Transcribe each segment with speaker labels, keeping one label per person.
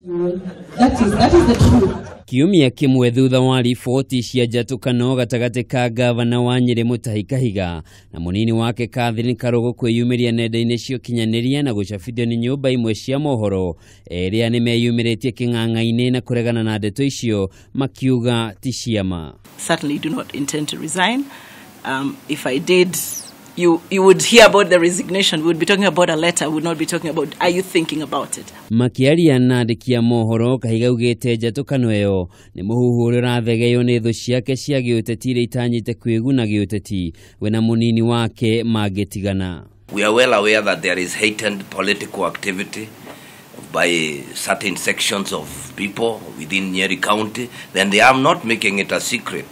Speaker 1: That is the truth.
Speaker 2: Kiumia kĩmwe thutha wa riboti cia njatũkano gatagatĩ ka gavana wa Nyĩrĩ Mutahi Kahiga na mũnini wake Catherine Karugu kwĩyumĩria nenda-inĩ cia ũkinyanĩria na gũcabithio nĩ nyũmba imwe cia mohoro, erĩa nĩ meyumĩrĩtie kĩng'ang'a-inĩ na kũregana na ndeto icio makiuga ti ciama.
Speaker 3: Certainly do not intend to resign. If I did, you would hear about the resignation. We would be talking about a letter. We would not be talking about, "Are you thinking about it?"
Speaker 2: Makiaria na andĩki a mohoro, Kahiga augĩte njatũkano ĩyo nĩ mũhuhu ũrĩa ũrathegeyo nĩ thũ ciake cia gĩũteti iria itanyĩte kwĩguna gĩũteti we na mũnini wake mangĩtigana.
Speaker 4: We are well aware that there is heightened political activity by certain sections of people within Nyeri County. Then they are not making it a secret.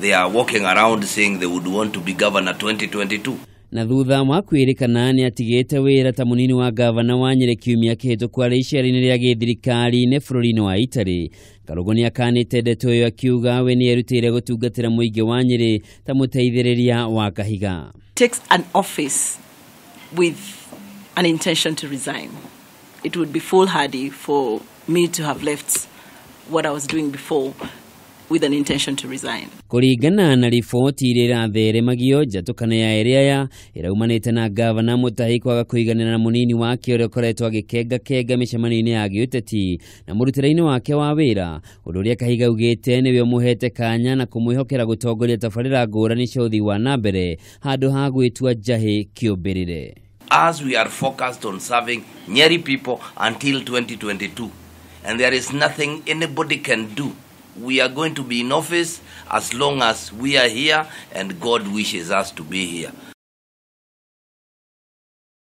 Speaker 4: They are walking around saying they would want to be governor 2022.
Speaker 2: Na thutha wa kwĩrĩkana nĩ atigĩte wĩra ta mũnini wa gavana wa Nyĩrĩ kiumia kĩhĩtũku arĩ icera-inĩ rĩa gĩthirikari-inĩ bũrũri-inĩ wa Italy, Karũgũ nĩ akanĩte ndeto ĩyo akiuga we nĩ erutĩire gũtungatĩra mũingĩ wa Nyĩrĩ ta mũteithĩrĩria wa Kahiga.
Speaker 3: Takes an office with an intention to resign. It would be foolhardy for me to have left what I was doing before with an intention to resign.
Speaker 2: Kũringana na riboti iria iratheremagio, njatũkano ya erĩ aya ĩraumanĩte na gavana Mutahi kwaga kũiganĩra na mũnini wake ũrĩa ũkoretwo agĩkengakenga mĩcemanio-inĩ ya gĩũteti na mũrutĩre-inĩ wake wa wĩra, ũndũ ũrĩa Kahiga augĩte nĩwe ũmũhete kanya na kũmwĩhokera gũtongoria tabarĩra ngũrani cia ũthii wa na mbere handũ ha gwĩtua njahĩ kĩũmbĩrĩre.
Speaker 4: As we are focused on serving Nyeri people until 2022, and there is nothing anybody can do. We are going to be in office as long as we are here and God wishes us to be here.